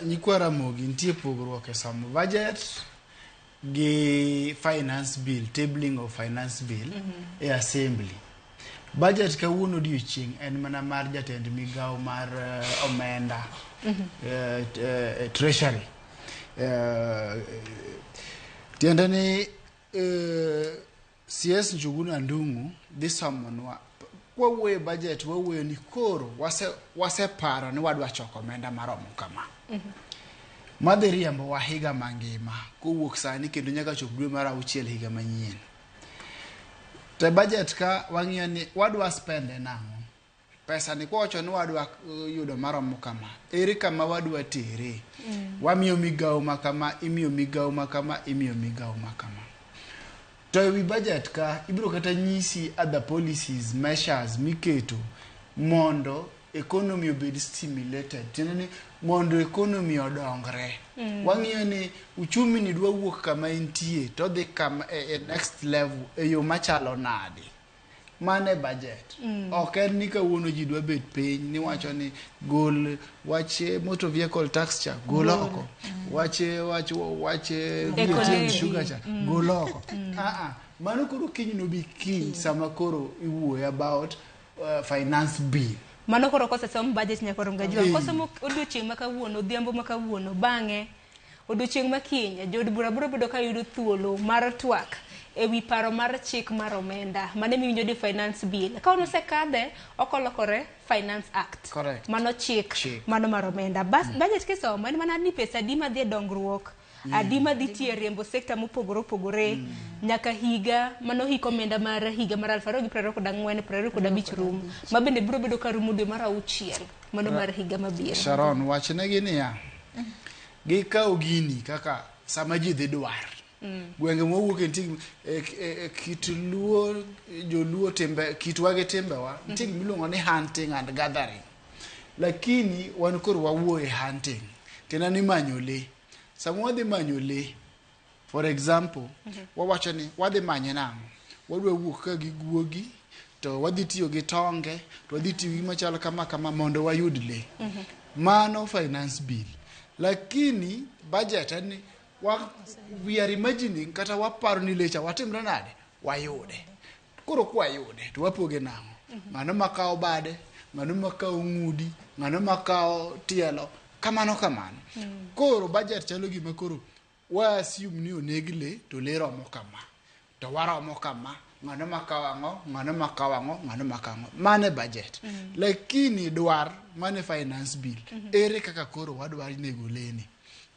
Nyikwa Ramogi nitie pogruok e somo budget gi finance bill, tabling of finance bill e assembly. Budget kawuono odiochieng' en mana mar jatend migawo mar omenda, treasury. Tiende ni CS Njuguna Ndung'u dhi somonwa kwawuoyo e budget wawuoyo ni koro waseparo ni wadwa choko omenda maromo kama madhi riembowa higa mangima kowuok sani kendo nyaka chop dwe mar auchiel higa manyien. To e budget ka wang'iyo ni wadwa spende nang'o pesa ni kwawacho ni wadwa yudo maromo kama ere kama wadwa tere wamiyo migawo ma kama imiyo migawo ma kama imiyo migawo ma kama to ewi budget ka ibiro kata nyisi other policies measures miketo mondo economy obed stimulated tiende ni mondo economy odongre wang'iyo ni uchumi ni dwa wuok kama entie to odhi kama e next level e yo machalo nade mano e budget ok en ni kawuono ji dwa bet piny niwacho ni gol wach motor vehicle tax cha gol oko wach wach wach VAT on sugar cha gol oko ah ah mano koro kiny nobi kiny sama koro iwuoyo about finance bill. Mano koro kosesom budget nyaka rom gajwa. Eh. Kosomo odiochieng' ma kawuono, odhiambo ma kawuono, bang'e odiochieng' ma kiny, jood bura biro bedo ka yudo thuolo mar twak ewi paro mar chik mar omenda. Mano emiwinjo ni finance bill. Ka osekadhe, okolokore Finance Act. Correct. Mano chik, Chik. mano mar omenda. Bas, budget kisomo en mana ni pesa adi madhi e dongruok, adi madhi tiyo e riembo sekta mopogore opogore nyaka higa mano hik omenda mar higa mar 2024 25 rum ma bende biro bedo ka rumo dwe mar auchiel mano mar higa mabiro. Sharon wachnegi niya gikawo gini kaka sama ji dhi dwar gwenge mwawuoke nitie kit luo joluo timbe kitwa gi timbewa nitie gima iluongo ni hunting and gathering lakini wan koro wawuoyo e hunting tiende ni manyo lee sama wadhi manyo lee for example wawacho ni wadhi manye nang'o wadwa wuok ka gi guogi to wadhi tiyo gi tonge to wadhi tiyo gi machalo kama kama mondo wayud lee mano finance bill lakini budget en ni we are imagining kata waparo ni lecha watimre nade wayude koro kwayude to wapoge nang'o ng'ano makawo bade ng'ano makawo ng'udi ng'ano makawo tielo kamano kamano koro budget chalo gima koro wa assume ni oneg le to le romo kama to waromo kama ng'ano makawo ang'o ng'ano makawo ang'o ng'ano makawo ang'o mano e budget lakini dwar mano e finance bill ere kaka koro wadwa nego leni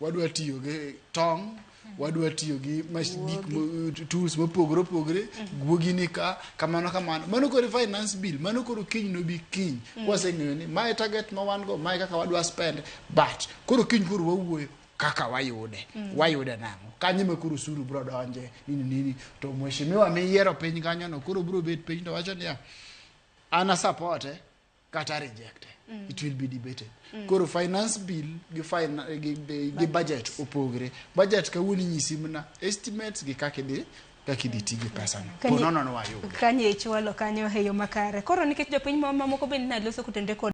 wadwa tiyo gi tong' wadwa tiyo gi gik tools mopogore opogore guogi ni ka kamano kamano mano koro e finance bill mano koro kiny nobi kiny kwaseng'eyo ni mae target ma wan go mae kaka wadwa spend but koro kiny koro wawuoyo kaka wayude wayude nang'o kanyo ema koro osuru biro donje nini nini to mheshimiwa miyiero piny kanyo no koro biro bet piny to wacho niya an a support kata reject it will be debated koro finance bill gi budget opogre budget kawuono inyisi mana estimates gi kaka idhi ti gi pesa no po nono ni wayude Kanyo ichwalo kanyo e yo makare. Koro nikech jopiny mamoko bende naloso kotenore kod